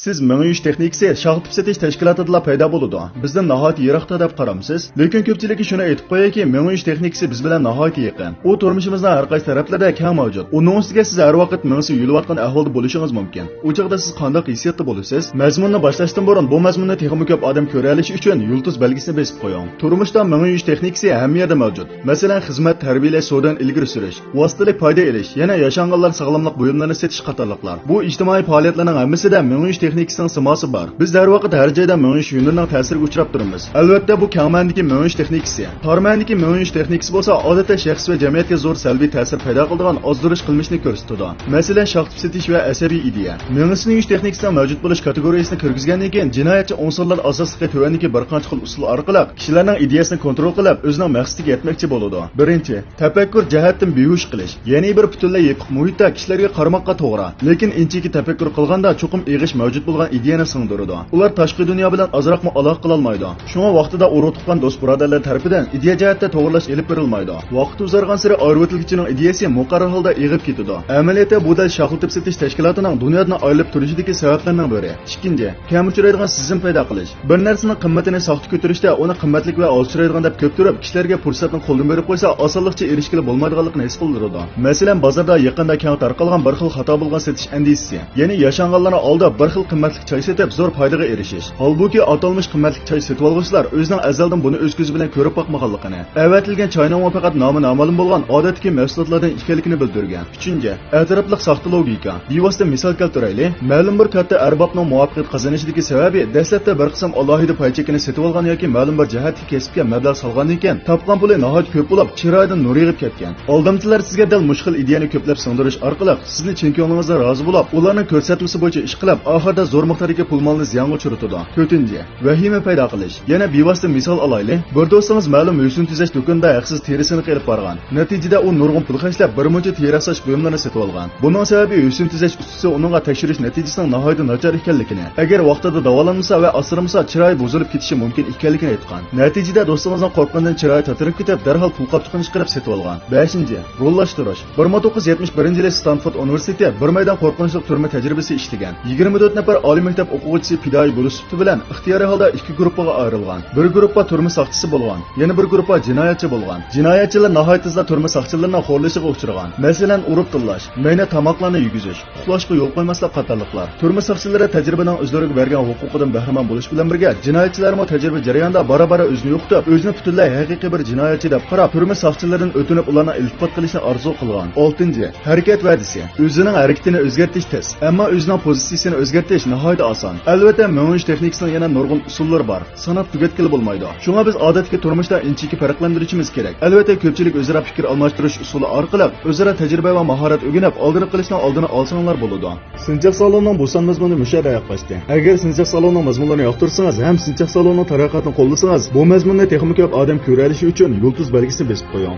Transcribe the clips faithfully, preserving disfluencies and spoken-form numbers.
سىز مېڭە يۇيۇش تېخنىكىسى شاخلىتىپ سېتىش تەشكىلاتىدىلا پەيدا بولىدۇ. بىزدىن ناھايىتى يىراقتا دەپ قارامسىز؟ لېكىن كۆپچىلىككە شۇنى ئېيتىپ قويايكى، مېڭە يۇيۇش تېخنىكىسى بىز بىلەن ناھايىتى يېقىن. ئۇ تۇرمۇشىمىزنىڭ ھەر قايسى تەرەپلىرىدە كەڭ مەۋجۇت. ئۇنىڭ ئۈستىگە سىز ھەر ۋاقىت مېڭىسى يۇيۇلۇۋاتقان ئەھۋالدا بولۇشىڭىز مۇمكىن. ئۇ چاغدا سىز قانداق ھېسسىياتتا بولىسىز؟ مەزمۇننى باشلاشتىن بۇرۇن بۇ مەزمۇننى تېخىمۇ كۆپ ئادەم كۆرەلىشى ئۈچۈن يۇلتۇز بەلگىسىنى بېسىپ قويۇڭ. تۇرمۇشتا مېڭە يۇيۇش تېخنىكىسى ھەممە يەردە مەۋجۇت. مەسىلەن، خىزمەت، تەربىيەلەش، سودىدىن ئىلگىرى سۈرۈش، ۋاسىتىلىك پايدا ئېلىش، يەنە ياشانغانلار ساغلاملىق بۇيۇملىرىنى سېتىش قاتارلىقلار. بۇ ئىجتىمائىي پائالىيەتلەرنىڭ ھەممىسىدە مېڭە يۇيۇش تېخنىكىسىنىڭ سىماسى بار. بىز ھەر ۋاقىت ھەر جايدا مېڭە يۇيۇش يۇنىرىنىڭ تەسىرىگە ئۇچراپ تۇرىمىز. ئەلۋەتتە، بۇ كەڭ مەنىدىكى مېڭە يۇيۇش تېخنىكىسى. تار مەنىدىكى مېڭە يۇيۇش تېخنىكىسى بولسا، ئادەتتە شەخس ۋە جەمئىيەتكە زور سەلبىي تەسىر پەيدا قىلىدىغان ئازدۇرۇش قىلمىشنى كۆرسىتىدۇ. مەسىلەن، شاخلىتىپ سېتىش ۋە ئەسەبىي ئىدىيە. مېڭىسىنى يۇيۇش تېخنىكىسىنىڭ مەۋجۇت بولۇش كاتېگورىيەسىنى كىرگۈزگەندىن كېيىن، جىنايەتچى ئۇنسۇرلار ئاساسلىقى تۆۋەندىكى بىر قانچە خىل ئۇسۇل ئارقىلىق كىشىلەرنىڭ ئىدىيەسىنى كونترول قىلىپ، ئۆزىنىڭ مەقسىتىگە يەتمەكچى بولىدۇ. بىرىنچى، تەپەككۇر جەھەتتىن بىھۇش قىلىش، يەنى بىر پۈتۈنلەي يېپىق مۇھىتتا كىشىلەرگە قارىماققا توغرا، لېكىن ئىنچىكە تەپەككۇر قىلغاندا چوقۇم ئېغىش مەۋجۇت بولغان ئىدىيەنى سىڭدۈرىدۇ. ئۇلار تاشقى دۇنيا بىلەن ئازراقمۇ ئالاقە قىلالمايدۇ. شۇڭا ۋاقتىدا ئۇرۇق تۇغقان دوست-بۇرادەرلەر تەرىپىدىن ئىدىيە جەھەتتە توغرىلاش ئېلىپ بېرىلمايدۇ. ۋاقىت ئۇزارغانسېرى ئارۋىتىلگۈچىنىڭ ئىدىيەسى مۇقەررەر ھالدا ئېغىپ كېتىدۇ. ئەمەلىيەتتە بۇ دەل شاخلىتىپ سېتىش تەشكىلاتىنىڭ دۇنيادىن ئايرىلىپ تۇرۇشىدىكى سەۋەبلەرنىڭ بىرى. ئىككىنچى، كەم ئۇچرايدىغان سېزىم پەيدا قىلىش. بىر نەرسىنىڭ قىممىتىنى ساختا كۆتۈرۈشتە ئۇنى قىممەتلىك ۋە ئاز ئۇچرايدىغان دەپ كۆرۈپ، كىشىلەرگە پۇرسەتنى قولدىن بېرىپ قويسا، ئاسانلىقچە ئېرىشكىلى بولمايدىغانلىقىنى ھېس قىلدۇرىدۇ. مەسىلەن، بازاردا يېقىندا كەڭ تارقالغان بىر خىل خاتا بولغان سېتىش ئەندىزىسى، يەنى ياشانغانلارنى ئالداپ، بىر خىل قىممەتلىك چاي سېتىپ، زور پايدىغا ئېرىشىش. ھالبۇكى، ئاتالمىش قىممەتلىك چاي سېتىۋالغۇچىلار ئۆزىنىڭ ئەزەلدىن بۇنى ئۆز كۆزى بىلەن كۆرۈپ باقمىغانلىقىنى، ئەۋەتىلگەن چاينىڭمۇ پەقەت نامى نامەلۇم بولغان ئادەتتىكى مەھسۇلاتلاردىن ئىكەنلىكىنى بىلدۈرگەن. ئۈچىنچى، ئەتراپلىق ساختا لوگىكا. بىۋاسىتە مىسال كەلتۈرەيلى، مەلۇم بىر كاتتا ئەربابنىڭ مۇۋەپپەقىيەت قازىنىشىدىكى سەۋەبى دەسلەپتە بىر قىسىم ئالاھىدە پاي چېكىنى سېتىۋالغان ياكى مەلۇم بىر جەھەتتىكى كەسىپكە مەبلەغ سالغاندىن كېيىن تاپقان پۇلى ناھايىتى كۆپ بولۇپ، چىرايىدىن نۇر يېغىپ كەتكەن. ئالدامچىلار سىزگە دەل مۇشۇ خىل ئىدىيەنى كۆپلەپ سىڭدۈرۈش ئارقىلىق سىزنى چىن كۆڭلىڭىزدىن رازى بولۇپ، ئۇلارنىڭ كۆرسەتمىسى بويىچە ئىش قىلىپ، ئاخىرىدا زور مىقداردىكى پۇل مالنى زىيانغا ئۇچرىتىدۇ. تۆتىنچى، ۋەھىمە پەيدا قىلىش. يەنە بىۋاسىتە مىسال ئالايلى. بىر دوستىڭىز مەلۇم ھۆسن تۈزەش دۇكىنىدا ھەقسىز تېرە سىنىقى ئېلىپ بارغان. نەتىجىدە ئۇ نۇرغۇن پۇل خەجلەپ، بىرمۇنچە تېرە ئاسراش بۇيۇملىرىنى سېتىۋالغان. بۇنىڭ سەۋەبى ھۆسن تۈزەش ئۇستىسى ئۇنىڭغا تەكشۈرۈش نەتىجىسىنىڭ ناھايىتى ناچار ئىكەنلىكىنى، ئەگەر ۋاقتىدا داۋالانمىسا ۋە ئاسرىمىسا، چىرايى بۇزۇلۇپ كېتىشى مۇمكىن ئىكەنلىكىنى ئېيتقان. نەتىجىدە دوستىڭىزنىڭ قورققىنىدىن چىرايى تاتىرىپ كېتىپ، دەرھال پۇل قاپچۇقىنى چىقىرىپ سېتىۋالغان. بەشىنچى، روللاشتۇرۇش. بىر مىڭ توققۇز يۈز يەتمىش بىرىنچى يىلى ستانفورد ئۇنىۋېرسىتېتى بىر مەيدان قورقۇنچلۇق تۈرمە تەجرىبىسى ئىشلىگەن. يىگىرمە تۆت نەپەر ئالىي مەكتەپ ئوقۇغۇچىسى پىدائىي بولۇش سۈپىتى بىلەن ئىختىيارىي ھالدا ئىككى گۇرۇپپىغا ئايرىلغان. بىر گۇرۇپپا تۈرمە ساقچىسى بولغان، يەنە بىر گۇرۇپپا جىنايەتچى بولغان. جىنايەتچىلەر ناھايىتى تېزلا تۈرمە ساقچىلىرىنىڭ خورلىشىغا ئۇچرىغان. مەسىلەن، ئۇرۇق تىللاش، مەينەت تاماقلارنى يېگۈزۈش، ئۇخلاشقا يول قويماسلىق قاتارلىقلار. تۈرمە ساقچىلىرى تەجرىبىنىڭ ئۆزلىرىگە بەرگەن ھوقۇقىدىن بەھرىمەن بولۇش بىلەن بىرگە، جىنايەتچىلەرمۇ تەجرىبە جەريانىدا بارا-بارا ئۆزىنى يوقىتىپ، ئۆزىنى پۈتۈنلەي ھەقىقىي بىر جىنايەتچى دەپ قاراپ، تۈرمە ساقچىلىرىدىن ئۆتۈنۈپ، ئۇلارنىڭ ئىلتىپات قىلىشىنى ئارزۇ قىلغان. ئالتىنچى، ھەرىكەت ۋەدىسى. ئۆزىنىڭ ھەرىكىتىنى ئۆزگەرتىش تەس، ئەمما ئۆزىنىڭ پوزىتسىيىسىنى ئۆزگەرتىش ناھايىتى ئاسان. ئەلۋەتتە، مېڭە يۇيۇش تېخنىكىسىنىڭ يەنە نۇرغۇن ئۇسۇللىرى بار. ساناپ تۈگەتكىلى بولمايدۇ. شۇڭا بىز ئادەتتىكى تۇرمۇشتا ئىنچىكە پەرقلەندۈرۈشىمىز كېرەك. ئەلۋەتتە، كۆپچىلىك ئۆزئارا پىكىر ئالماشتۇرۇش ئۇسۇلى ئارقىلىق ئۆزئارا تەجرىبە ۋە ماھارەت ئۆگىنىپ، ئالدىنى قىلىشنىڭ ئالدىنى ئالساڭلار بولىدۇ. سىنچاق سالونىنىڭ بۇ سان مەزمۇنى مۇشۇ يەردە ئاياغلاشتى. ئەگەر سىنچاق سالونىنىڭ مەزمۇنلىرىنى ياقتۇرسىڭىز ھەم سىنچاق سالونىنىڭ تەرەققىياتىنى قوللىسىڭىز، بۇ مەزمۇننى تېخىمۇ كۆپ ئادەم كۆرەلىشى ئۈچۈن يۇلتۇز بەلگىسىنى بېسىپ قويۇڭ.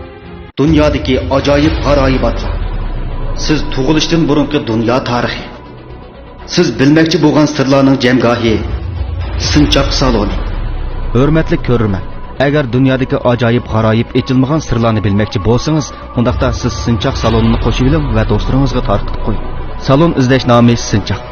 دۇنيادىكى ئاجايىپ غارايىباتلار. سىز تۇغۇلۇشتىن بۇرۇنقى دۇنيا تارىخى. سىز بىلمەكچى بولغان سىرلارنىڭ جەمگاھى، سىنچاق سالونى. ھۆرمەتلىك كۆرۈرمەن، ئەگەر دۇنيادىكى ئاجايىپ غارايىپ ئېچىلمىغان سىرلارنى بىلمەكچى بولسىڭىز، ئۇنداقتا سىز سىنچاق سالونىنى قوشۇۋېلىڭ ۋە دوستلىرىڭىزغا تارقىتىپ قويۇڭ. سالون ئىزدەش نامى سىنچاق.